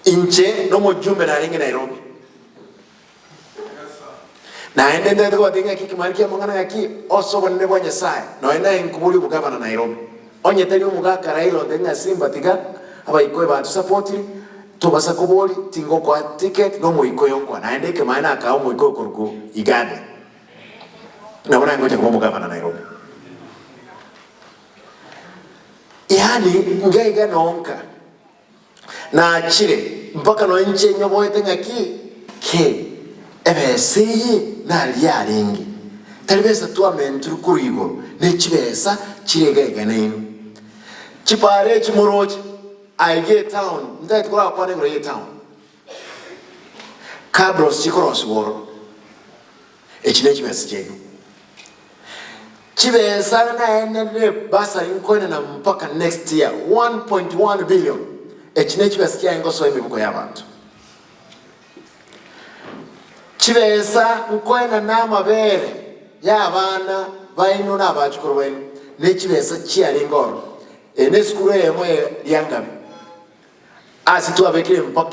Inche nomojumbe narenge Nairobi. Naende ntagete kobatebia ng'aki ekemani ki'amang'ana ng'aki ase obonene bwa Nyasae, nonya naye nkoboria obogavana Nairobi. Onye tari omogaka Raila ontebie ng'a Simba tiga abaikoyo batusapotire, tobasa koboria tingokoa ticket na omoikoyo nkoa. Naende ekemani nakaa omoikoyo korwa Igathe. Nabo naye ngocha koba omogavana Nairobi. Yaani ngaiga nonka nachire mpaka nonya inche nyoboete ng'aki ki ebesa eye nari yarenge tari besa twamentirwe korwa igoro ne chibesa chire iga iga nainwe. Chipara echi moroche aiga etown ntagete korakwane igoro ya etown cabros chikorosiwa ororo. Echi nechibesa chiaino. Chibesa naende ne bursary nkoenena mpaka next year 1.1 billion. Echi nechibesa chiaye ngosoa emibuko y'abanto. Chibesa nkoenana amabere y'abana baino na abachukuru baino nechibesa chiarenge ororo. Eye nesukuru eyemo ye Riangabi ase twabekire mpaka.